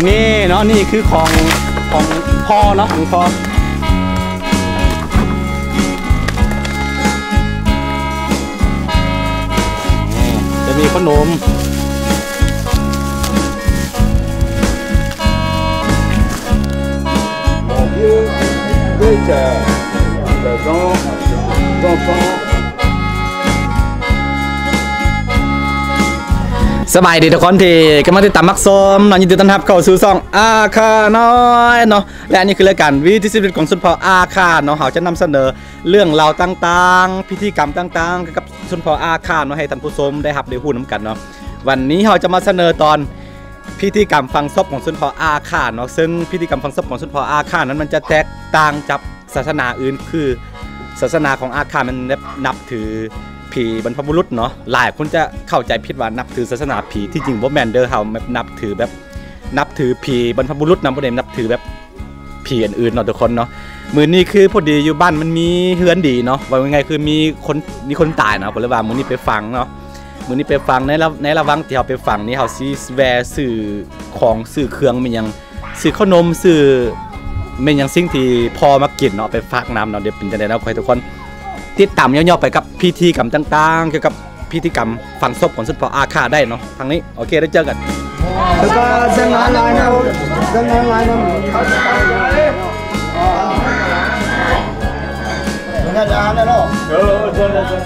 ນີ້ເນາະ ນີ້ຄືຂອງ ຂອງພໍ່ເນາະ ຂອງພໍ່ ນີ້ຈະມີຂະໜົມ. Mon vieux, déjà, les enfants. ສະບາຍດີທຸກຄົນທີ່ກຳລັງຕິດຕາມຮັບຊົມເນາະ, ຍິນດີຕ້ອນຮັບເຂົ້າສູ່ຊ່ອງອາຄານ້ອຍເນາະ ແລະ ອັນນີ້ຄືລາຍການວິຖີຊີວິດຂອງຊົນເຜົ່າອາຄາເນາະ. ເຮົາຈະນຳສະເໜີເລື່ອງລາວຕ່າງໆ ພິທີກຳຕ່າງໆ ກ່ຽວກັບຊົນເຜົ່າອາຄາເນາະ ໃຫ້ທ່ານຜູ້ຊົມໄດ້ຮັບໄດ້ຮູ້ນຳກັນເນາະ. ວັນນີ້ເຮົາຈະມາສະເໜີຕອນ ພິທີກຳຝັງສົບຂອງຊົນເຜົ່າອາຄາເນາະ, ເຊິ່ງພິທີກຳຝັງສົບຂອງຊົນເຜົ່າອາຄານັ້ນ ມັນຈະແຕກຕ່າງຈາກສາສະໜາອື່ນ ຄືສາສະໜາຂອງອາຄາມັນແບບນັບຖືຜີບັນພະບຸລຸດເນາະ. ຫຼາຍຄົນຈະເຂົ້າໃຈຜິດວ່ານັບຖືສາສະໜາຜີ, ທີ່ຈິງບໍ່ແມ່ນເດີ, ເຮົາແບບນັບຖືແບບ ນັບຖືຜີບັນພະບຸລຸດນຳ, ບໍ່ໄດ້ນັບຖືແບບ ຜີອັນອື່ນເນາະທຸກຄົນເນາະ. ມື້ນີ້ຄືພໍດີຢູ່ບ້ານມັນມີເຮືອນດີເນາະ, ເວົ້າງ່າຍໆຄືມີຄົນ ມີຄົນຕາຍເນາະ, ກໍເລີຍວ່າມື້ນີ້ໄປຝັງເນາະ. ມື້ນີ້ໄປຝັງ ໃນລະ ໃນລະຫວ່າງທີ່ເຮົາໄປຝັງນີ້ ເຮົາຊິແວ່ຊື້ຂອງ ຊື້ເຄື່ອງແມ່ນຫຍັງ ຊື້ເຂົ້າໜົມ ຊື້ແມ່ນຫຍັງ ສິ່ງທີ່ພໍມັກກິນເນາະ ໄປຝາກນຳເນາະ. ດຽວເປັນຈັ່ງໃດເນາະ ຂໍໃຫ້ທຸກຄົນຕິດຕາມຍາວໆໄປກັບພິທີກຳຕ່າງໆ ກ່ຽວກັບ ພິທີກຳຝັງສົບຂອງຊົນເຜົ່າອາຄາໄດ້ເນາະ ທາງນີ້. ໂອເຄ ໄດ້ເຈີກັນ. ແລ້ວກໍແຕ່ງງານຫຼາຍນຳ ແຕ່ງງານຫຼາຍນຳ ເອີ ເຊີນເລີຍ ເຊີນເລີຍ.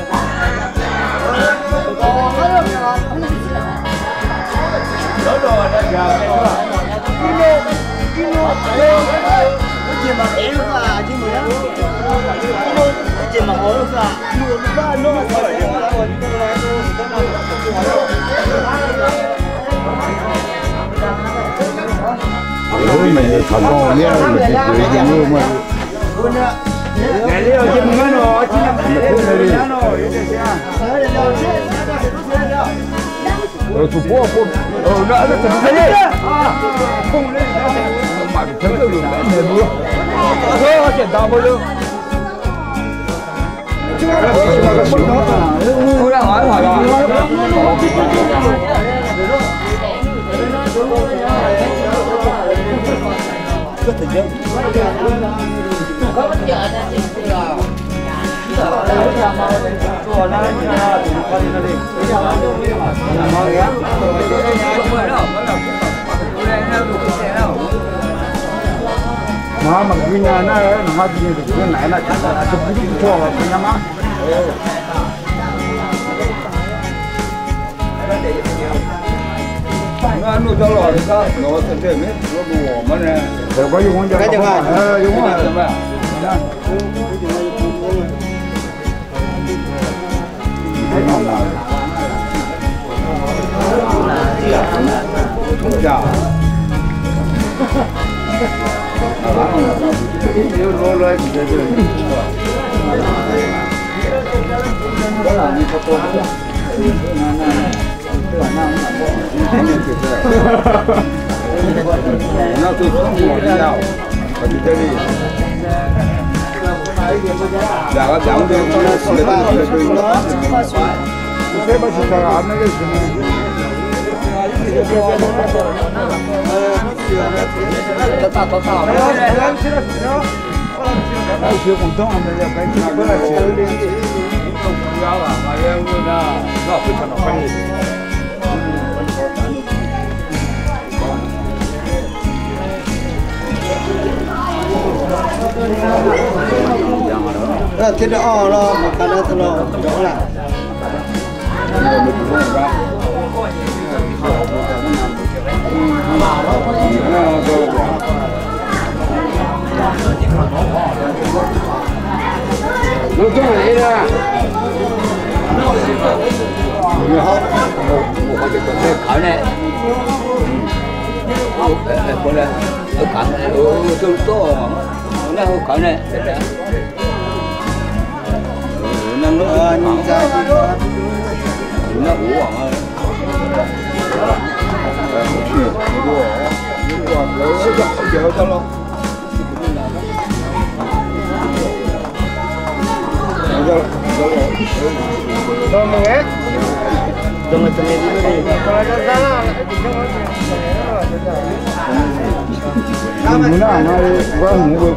ຫູໜ້າມາເລີຍ ວ່າຫູເວີຍ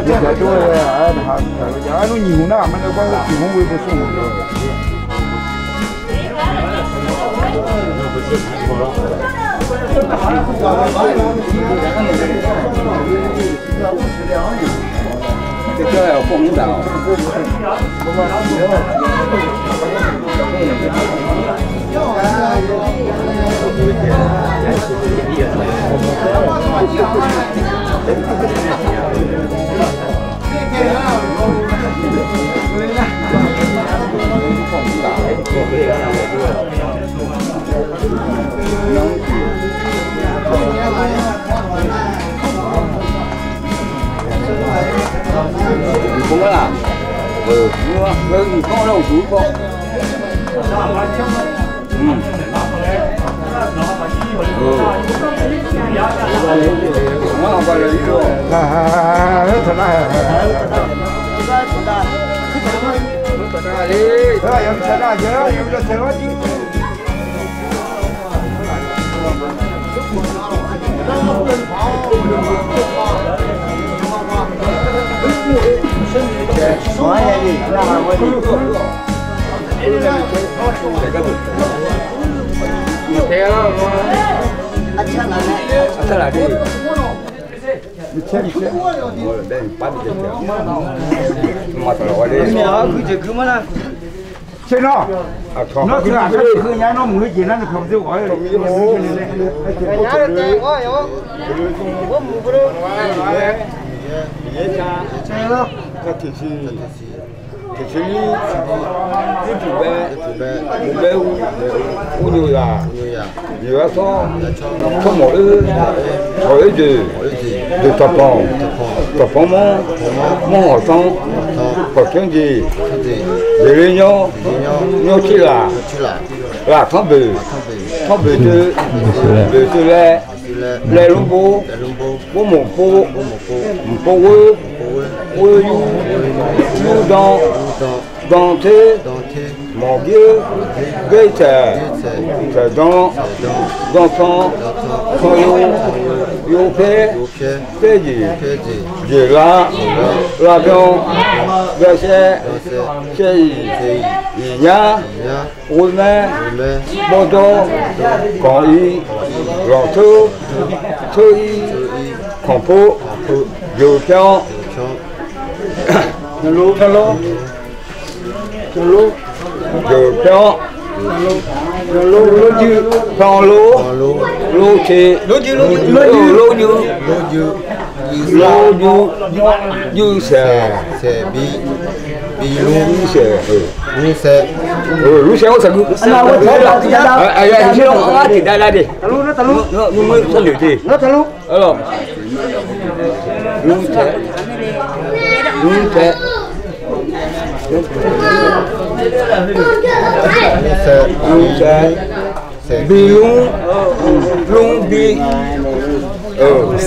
ຢາກໂຈ້ຍ ອາ ອານຸຍິງຫູໜ້າມັນ ແລ້ວກໍຫູເວີຍບໍ່ສົ່ງ.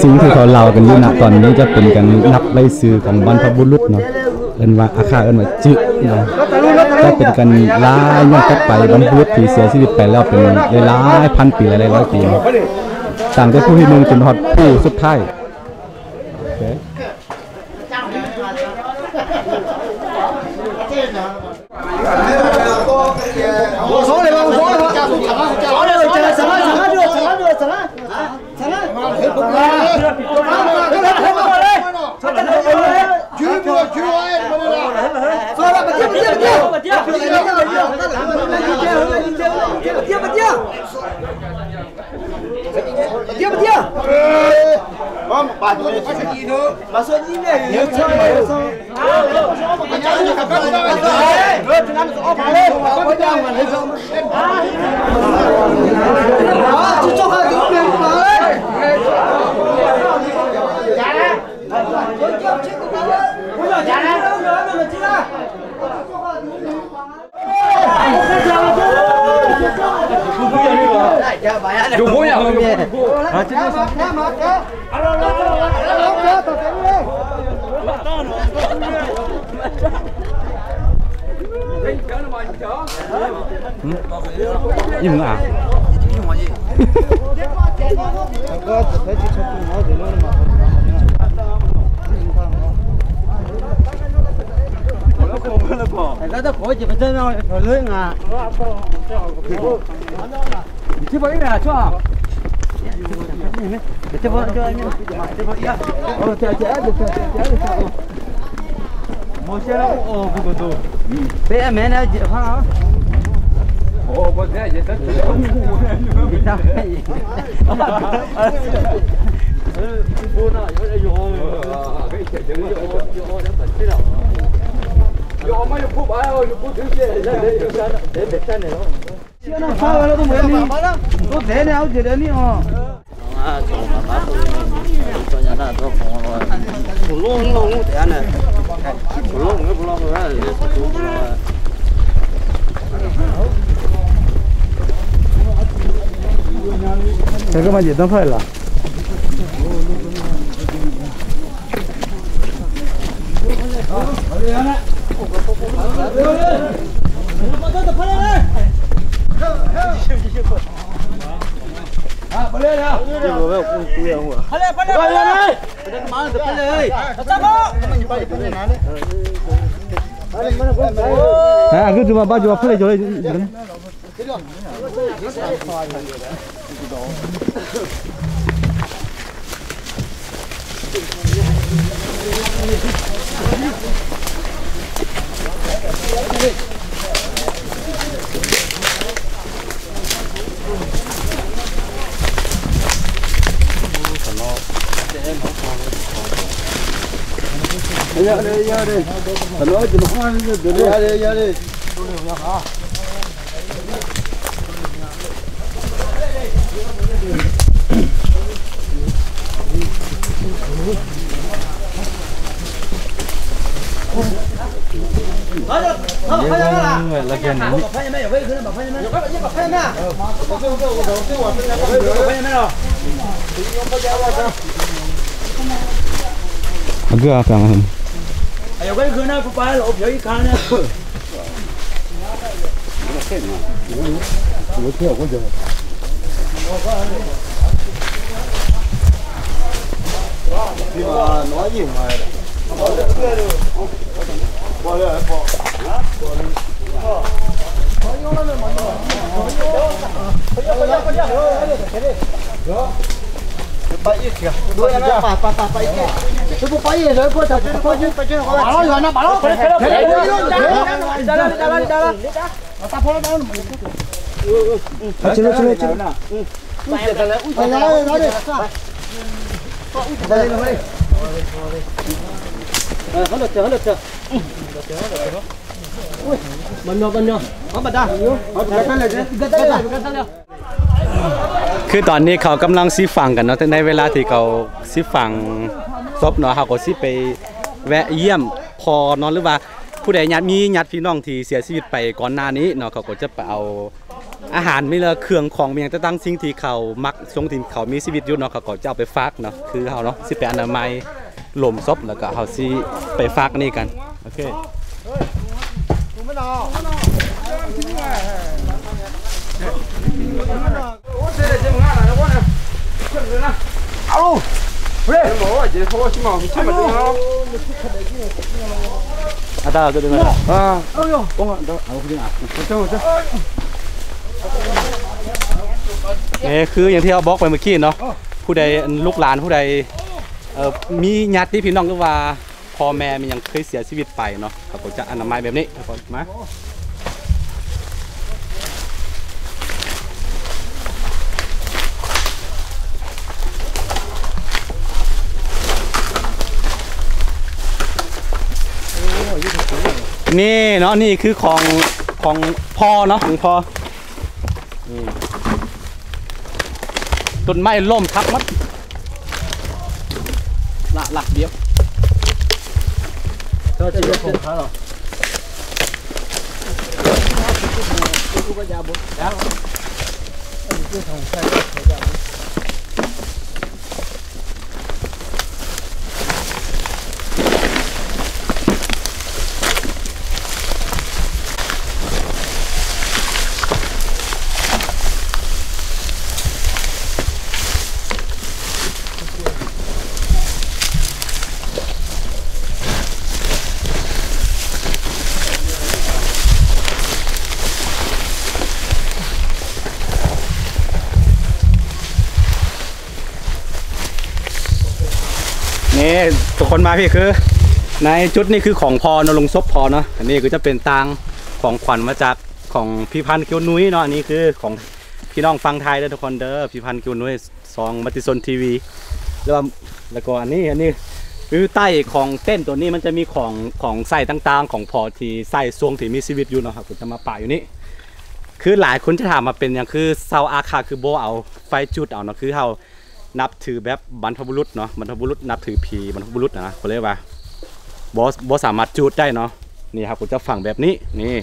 ສິ່ງທີ່ເຂົາເລົ່າກັນຢູ່ນະຕອນນີ້ຈະເປັນການນັບລາຍຊື່ຂອງບັນພະບຸລຸດເນາະ ເອີ້ນວ່າ ອາຄາເອີ້ນວ່າຈຶເນາະ ຈະເປັນການລາຍຍ້ອນກັບໄປບັນພະບຸລຸດທີ່ເສຍຊີວິດໄປແລ້ວເປັນຫຼາຍໆພັນປີ ຫຼາຍໆຮ້ອຍປີເນາະ ຕັ້ງແຕ່ຜູ້ທີໜຶ່ງຈົນຮອດຜູ້ສຸດທ້າຍ. ຫືມ? ອີ່ຫຍັງອ່ະ? ຄືຕອນນີ້ເຂົາກຳລັງຊິຝັງກັນເນາະ, ໃນເວລາທີ່ເຂົາຊິຝັງສົບເນາະ ເຮົາກໍຊິໄປແວະຢ້ຽມພໍ່ເນາະ ຫຼືວ່າຜູ້ໃດຍາດ ມີຍາດພີ່ນ້ອງທີ່ເສຍຊີວິດໄປກ່ອນໜ້ານີ້ເນາະ ເຂົາກໍຈະໄປເອົາອາຫານ ມີເລື່ອງເຄື່ອງຂອງ ມີຫຍັງຕ່າງໆ ສິ່ງທີ່ເຂົາມັກ ຊ່ວງທີ່ເຂົາມີຊີວິດຢູ່ເນາະ ເຂົາກໍຈະເອົາໄປຝາກເນາະ. ຄືເຮົາເນາະ ຊິໄປອະນາໄມໂລງສົບ ແລ້ວກໍເຮົາຊິໄປຝາກອັນນີ້ກັນ. ໂອເຄ. ເອີ ຄືຢ່າງທີ່ເຮົາບອກໄປເມື່ອກີ້ເນາະ ຜູ້ໃດ ລູກຫຼານຜູ້ໃດ ເອີ ມີຍາດຕິພີ່ນ້ອງ ຫຼືວ່າ ພໍ່ແມ່ມີຫຍັງເຄີຍເສຍຊີວິດໄປເນາະ ເຂົາກໍຈະອະນາໄມແບບນີ້. ມາ ນີ້ເນາະ ນີ້ຄືຂອງ ຂອງພໍ່ເນາະ ຂອງພໍ່. ນີ້ ຕົ້ນໄມ້ລົ້ມທັບໝົດ ລະ ລະ ດຽວ ເຈົ້າຈະເຮັດຜົມຂາວເນາະ. ໂອ້ ເອີ ທຸກຄົນມາພີ້ ຄືໃນຈຸດນີ້ຄືຂອງພໍ່ເນາະ ໂລງສົບພໍ່ເນາະ. ອັນນີ້ກໍຈະເປັນຕ່າງຂອງຂວັນມາຈາກຂອງພີ່ພັນ ຄິວນຸ້ຍເນາະ. ອັນນີ້ຄືຂອງພີ່ນ້ອງຝັ່ງໄທເດີທຸກຄົນເດີ ພີ່ພັນ ຄິວນຸ້ຍ ຊ່ອງມະຕິຊົນທີວີ ແລ້ວ ແລ້ວກໍອັນນີ້ ອັນນີ້ຄືໃຕ້ຂອງເຕັນໂຕນີ້ ມັນຈະມີຂອງ ຂອງໃຊ້ຕ່າງໆຂອງພໍ່ທີ່ໃຊ້ຊ່ວງທີ່ມີຊີວິດຢູ່ເນາະ ເຮົາກໍຈະມາປະຢູ່ນີ້. ຄືຫຼາຍຄົນຈະຖາມວ່າເປັນຫຍັງຄືຊາວອາຄາຄືບໍ່ເອົາໄຟຈຸດເອົາເນາະ ຄືເຮົາ ນັບຖືແບບບັນພະບຸລຸດເນາະ ບັນພະບຸລຸດນັບຖືຜີບັນພະບຸລຸດນະ ກໍເລີຍວ່າບໍ່ ບໍ່ສາມາດຈູດໄດ້ເນາະ. ນີ້ເຮົາກໍຈະຝັງແບບນີ້ ນີ້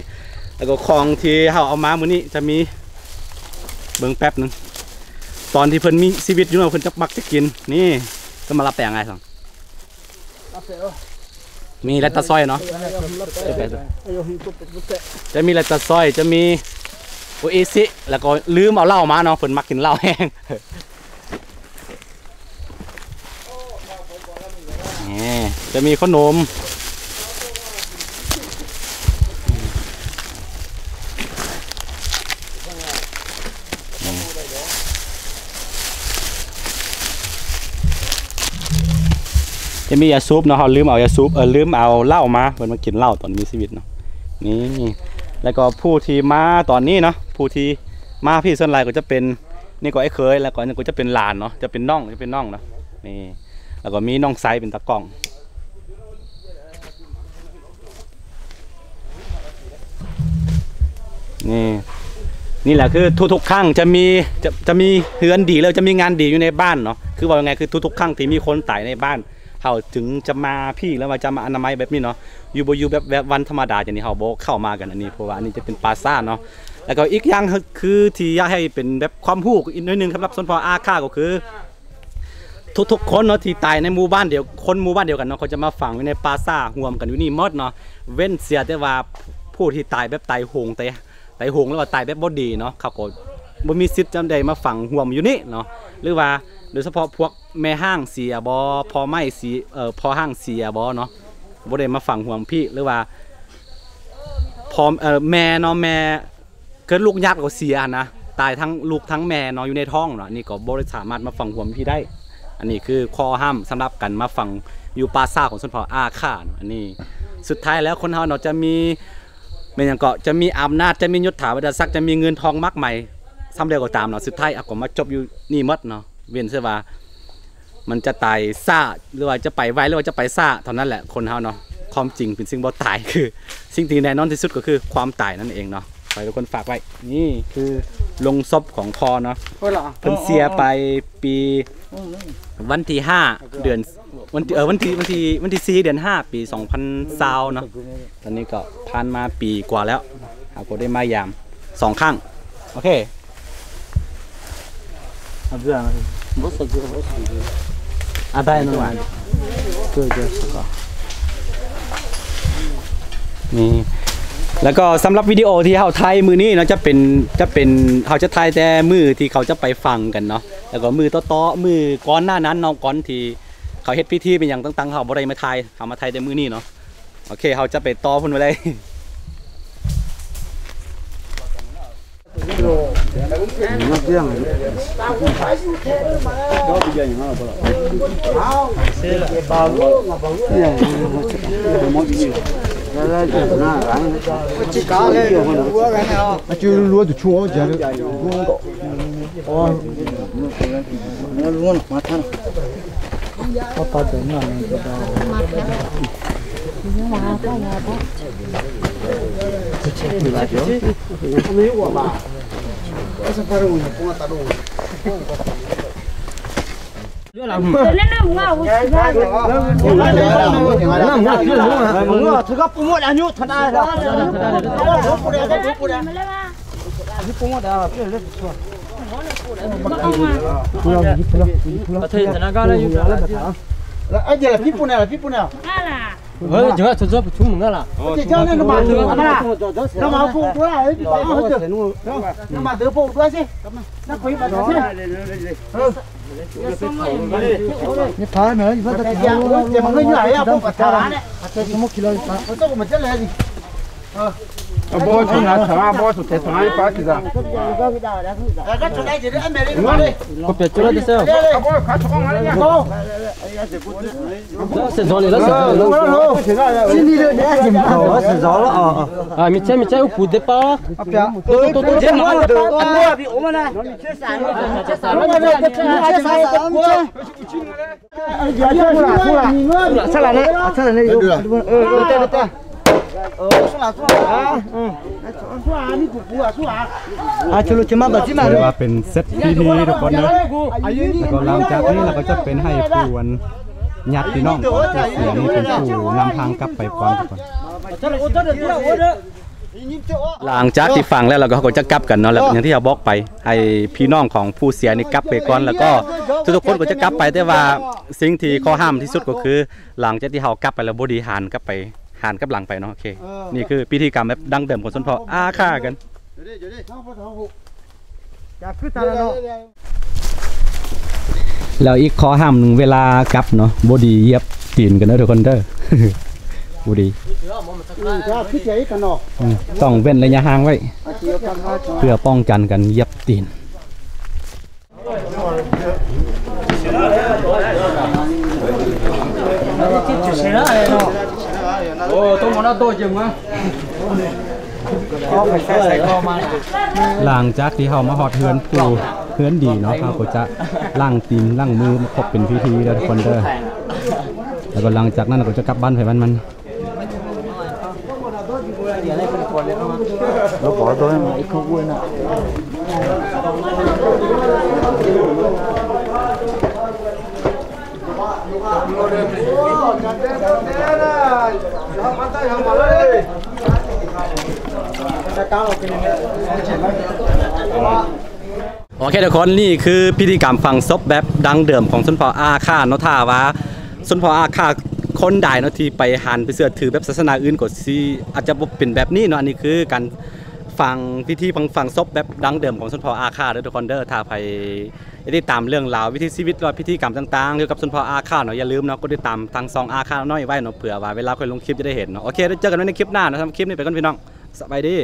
ແລ້ວກໍຂອງທີ່ເຮົາເອົາມາມື້ນີ້ຈະມີ ເບິ່ງແປັບໜຶ່ງ ຕອນທີ່ເພິ່ນມີຊີວິດຢູ່ເນາະ ເພິ່ນຈະມັກຈະກິນ ນີ້ ເພິ່ນມາລາແປງໄງຊັ້ນ ມີແລັດຕາຊອຍເນາະ ຈະມີແລັດຕາຊອຍ ຈະມີໂອອິຊິ ແລ້ວກໍລືມເອົາເຫຼົ້າມາເນາະ ເພິ່ນມັກກິນເຫຼົ້າແຮງ. ນີ້ ຈະມີຂະໜົມ ຈະມີຢາສູບເນາະ ເຮົາລືມເອົາຢາສູບ ເອີ ລືມເອົາເຫຼົ້າມາ ເພິ່ນມາກິນເຫຼົ້າຕອນມີຊີວິດເນາະ. ນີ້ ແລ້ວກໍຜູ້ທີ່ມາຕອນນີ້ເນາະ ຜູ້ທີ່ມາພີ້ສ່ວນຫຼາຍກໍຈະເປັນ ນີ້ກໍອ້າຍເຂີຍ ແລ້ວກໍນີ້ກໍຈະເປັນຫຼານເນາະ ຈະເປັນນ້ອງ ຈະເປັນນ້ອງເນາະ ນີ້ ແລ້ວກໍມີນ້ອງຊາຍເປັນຕາກ້ອງ. ນີ້ ນີ້ແຫຼະ ຄືທຸກໆຄັ້ງຈະມີ ຈະ ຈະມີເຮືອນດີ ແລ້ວຈະມີງານດີຢູ່ໃນບ້ານເນາະ ຄືເວົ້າງ່າຍໆ ຄືທຸກໆຄັ້ງທີ່ມີຄົນຕາຍໃນບ້ານ ເຮົາຈຶ່ງຈະມາພີ້ ຫຼືວ່າຈະມາອະນາໄມແບບນີ້ເນາະ. ຢູ່ ບໍ່ຢູ່ແບບ ແບບວັນທຳມະດາຈັ່ງນີ້ ເຮົາບໍ່ເຂົ້າມາກັນອັນນີ້ ເພາະວ່າອັນນີ້ຈະເປັນປ່າຊ້າເນາະ. ແລ້ວກໍອີກຢ່າງ ຄືທີ່ຢາກໃຫ້ເປັນແບບຄວາມຮູ້ອີກໜ້ອຍໜຶ່ງ ສຳລັບຊົນເຜົ່າອາຄາ ກໍຄືທຸກໆຄົນເນາະ ທີ່ຕາຍໃນໝູ່ບ້ານດຽວ ຄົນໝູ່ບ້ານດຽວກັນເນາະ ເຂົາຈະມາຝັງຢູ່ໃນປ່າຊ້າຮ່ວມກັນຢູ່ນີ້ໝົດເນາະ. ເວັ້ນເສຍແຕ່ວ່າຜູ້ທີ່ຕາຍແບບຕາຍໂຫງ ຕາຍ ຕາຍໂຫງ ຫຼືວ່າຕາຍແບບບໍ່ດີເນາະ ເຂົາກໍບໍ່ມີສິດຈະໄດ້ມາຝັງຮ່ວມຢູ່ນີ້ເນາະ. ຫຼືວ່າໂດຍສະເພາະພວກ ແມ່ຮ້າງເສຍບໍ ພໍ່ໄມ້ເສຍ ເອີ ພໍ່ຮ້າງເສຍບໍເນາະ ບໍ່ໄດ້ມາຝັງຮ່ວມພີ້ ຫຼືວ່າພໍ່ ເອີ ແມ່ເນາະ ແມ່ເກີດລູກຍາດກໍເສຍຫັ້ນນະ ຕາຍທັງລູກທັງແມ່ເນາະ ຢູ່ໃນທ້ອງເນາະ ອັນນີ້ກໍບໍ່ໄດ້ສາມາດມາຝັງຮ່ວມພີ້ໄດ້. ອັນນີ້ຄືຂໍ້ຫ້າມສຳລັບການມາຝັງຢູ່ປ່າຊ້າຂອງຊົນເຜົ່າອາຄາເນາະ. ອັນນີ້ສຸດທ້າຍແລ້ວຄົນເຮົາເນາະ ຈະມີ ແມ່ນຫຍັງເກາະ ຈະມີອຳນາດ ຈະມີຍົດຖາບັນດາສັກ ຈະມີເງິນທອງມາກມາຍສ່ຳໃດກໍຕາມເນາະ ສຸດທ້າຍເອົາກໍມາຈົບຢູ່ນີ້ໝົດເນາະ. ເວັ້ນເສຍວ່າ ມັນຈະຕາຍຊ້າ ຫຼືວ່າຈະໄປໄວ ຫຼືວ່າຈະໄປຊ້າ ເທົ່ານັ້ນແຫຼະ ຄົນເຮົາເນາະ ຄວາມຈິງເປັນສິ່ງບໍ່ຕາຍ ຄືສິ່ງທີ່ແນ່ນອນທີ່ສຸດກໍຄືຄວາມຕາຍນັ້ນເອງເນາະ. ຂໍໃຫ້ທຸກຄົນຝາກໄວ້ ນີ້ຄືໂລງສົບຂອງພໍ່ເນາະ ເພິ່ນເສຍໄປປີວັນທີຫ້າ ເດືອນ ວັນທີ ເອີ ວັນທີ ວັນທີ ວັນທີສີ່ ເດືອນຫ້າ ປີສອງພັນຊາວເນາະ. ຕອນນີ້ກໍຜ່ານມາປີກວ່າແລ້ວ ເຮົາກໍໄດ້ມາຢາມສອງຄັ້ງ. ໂອເຄ นี่ แล้วก็สำหรับวิดีโอที่เฮาถ่ายมื้อนี้เนาะ จะเป็น จะเป็น เฮาจะถ่ายแต่มื้อที่เขาจะไปฝังกันเนาะ แล้วก็มื้อต่อๆ มื้อก่อนหน้านั้นเนาะ ก่อนที่เขาเฮ็ดพิธีเป็นหยังต่างๆ เฮาบ่ได้มาถ่าย เฮามาถ่ายแต่มื้อนี้เนาะ. โอเค เฮาจะไปต่อพุ้นไปเลย 你拍没？你把它停了。Abo su na sama, abo su te sama pa ki da. Ko pe chula de se. Abo ka chong ma ya. Se zole la se. Sini de ya. Se zole. Ah, mi che, mi che u pu de pa. Apia. To to to to.ຖືວ່າເປັນເສັດພິທີທຸກຄົນເດີ ແລ້ວກໍຫຼັງຈາກນີ້ເຮົາກໍຈະເປັນໃຫ້ຜູ້ອັນຍາດພີ່ນ້ອງຜູ້ເສຍນີ້ເປັນຜູ້ນຳທາງກັບໄປກ່ອນທຸກຄົນ. ຫຼັງຈາກທີ່ຝັງແລ້ວ ເຮົາກໍຈະກັບກັນເນາະ ແລ້ວຢ່າງທີ່ເຮົາບອກໄປ ໃຫ້ພີ່ນ້ອງຂອງຜູ້ເສຍນີ້ກັບໄປກ່ອນ ແລ້ວກໍທຸກໆຄົນກໍຈະກັບໄປ ແຕ່ວ່າສິ່ງທີ່ຂໍ້ຫ້າມທີ່ສຸດກໍຄື ຫຼັງຈາກທີ່ເຮົາກັບໄປແລ້ວບໍ່ດີຫານກັບໄປ ຫານກັບຫຼັງໄປເນາະ. ໂອເຄ ນີ້ຄືພິທີກຳແບບດັ້ງເດີມຂອງຊົນເຜົ່າອາຄ່າກັນ. ແລ້ວອີກຂໍ້ຫ້າມໜຶ່ງ ເວລາກັບເນາະ ບໍ່ດີຢຽບຕີນກັນເດີທຸກຄົນເດີ ບໍ່ດີ ອືມ ຕ້ອງເວັ້ນໄລຍະຫ່າງໄວ້ ເພື່ອປ້ອງກັນການຢຽບຕີນ. ຫຼັງຈາກທີ່ເຮົາມາຮອດເຮືອນຜູ້ເຮືອນດີເນາະ ເຮົາກໍຈະລ້າງຕີນລ້າງມືມາຄົບເປັນພິທີເດີທຸກຄົນເດີ ແລ້ວກໍຫຼັງຈາກນັ້ນກໍຈະກັບບ້ານໃຜບ້ານມັນ. ໂອເຄທຸກຄົນ ນີ້ຄືພິທີກຳຝັງສົບແບບດັ້ງເດີມຂອງຊົນເຜົ່າອາຄ່າເນາະ. ຖ້າວ່າຊົນເຜົ່າອາຄ່າຄົນໃດເນາະ ທີ່ໄປຫັນໄປເຊື່ອຖືແບບສາສະໜາອື່ນ ກໍຊິອາດຈະບໍ່ເປັນແບບນີ້ເນາະ. ອັນນີ້ຄືການຝັງ ພິທີຝັງ ຝັງສົບແບບດັ້ງເດີມຂອງຊົນເຜົ່າອາຄ່າເດີທຸກຄົນເດີ. ຖ້າໃຜຢາກຕິດຕາມເລື່ອງລາວ ວິຖີຊີວິດ ຫຼືວ່າພິທີກຳຕ່າງໆ ກ່ຽວກັບຊົນເຜົ່າອາຄ່າເນາະ ຢ່າລືມເນາະ ກົດຕິດຕາມທາງຊ່ອງອາຄ່ານ້ອຍໄວ້ເນາະ ເພື່ອວ່າເວລາຂ້ອຍລົງຄລິບຈະໄດ້ເຫັນເນາະ. ໂອເຄ ເຈີກັນໃໝ່ໃນຄລິບໜ້າເນາະ. ສຳລັບຄລິບນີ້ໄປກ່ອນພີ່ນ້ອງ ສະບາຍດີ.